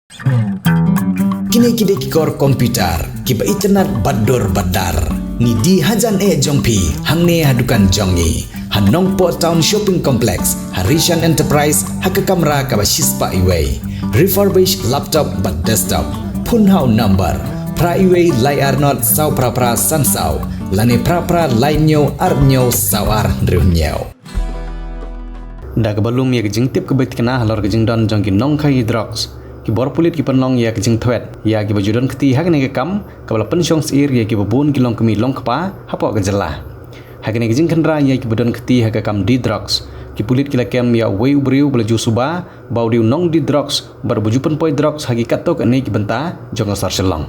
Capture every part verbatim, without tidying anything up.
Kine ki dei ki kor computer kiba itynnad bad dur bad dar. Ngi die hajan eh jong phi hangne ha dukan jong ngi ha Nongpoh Town Shopping Complex, ha Rishan Enterprise, ha ka kamra kaba shispah iwei. Refurbished laptop bad desktop. Phone ha u number phra iwei lai ar not saw phra phra san saw lane phra phra lai hynñiew ar hynñiew saw ar hynriew hynñiew. Da kaba lum ïa ka jingtip kaba thikna halor ka jingdon jong ki nongkhaïi drugs, ki bor pulit ki pynlong ïa ka jingthwet ïa kiba ju don kti ha kane ka kam, kaba la pynshong syier ïa kiba bun ki longkmie longkpa hapoh ka jylla. Ha kane ka jingkhynra ïa kiba don kti ha ka kam die drugs, ki pulit ki la kem ïa uwei u briew ba la ju suba ba u dei u nongdie drugs bad ba ju pynpoi drugs ha ki katto katne ki bynta jong ka sor Shillong.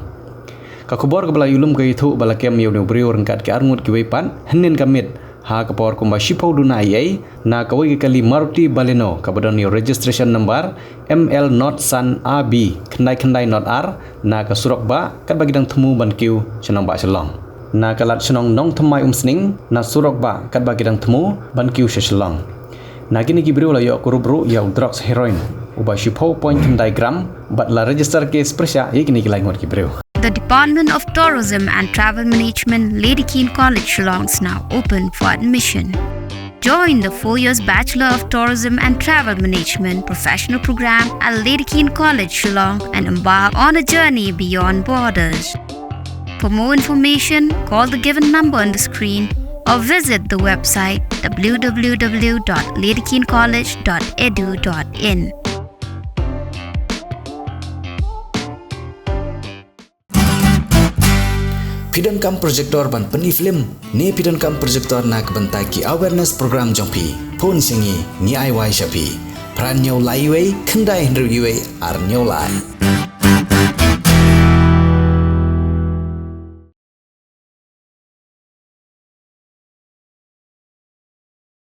Ka khubor kaba la ïalum ka ïathuh ba la kem ïa une u briew ryngkat ki arngut kiwei pat hynnin ka miet ha ka por kumba shiphew duna eiei na kawei ka kali Maruti Baleno kaba don ïa u registration number M L not san A B khyndai khyndai not ar na ka surok bah katba ki dang thmu ban kiew sha nongbah Shillong. Na ka lad shnong Nongthymmai Umsning na surok bah katba ki dang thmu ban kiew sha Shillong. Na kine ki briew la ïoh kurup ruh ïa u drugs heroin uba shiphew point khyndai gram bad la register case pyrshah ïa kine ki laingut ki briew. The Department of Tourism and Travel Management, Lady Keane College, Shillong is now open for admission. Join the four years Bachelor of Tourism and Travel Management professional program at Lady Keane College, Shillong, and embark on a journey beyond borders. For more information, call the given number on the screen or visit the website w w w dot lady keane college dot e d u dot in. Phi donkam projector ban pyni film ne phi donkam projector na ka bynta ki awareness program jong phi? Phone sha ngi, ngi ai wai sha phi. Phra hynñiew lai wei khyndai hynriew wei ar hynñiew lai.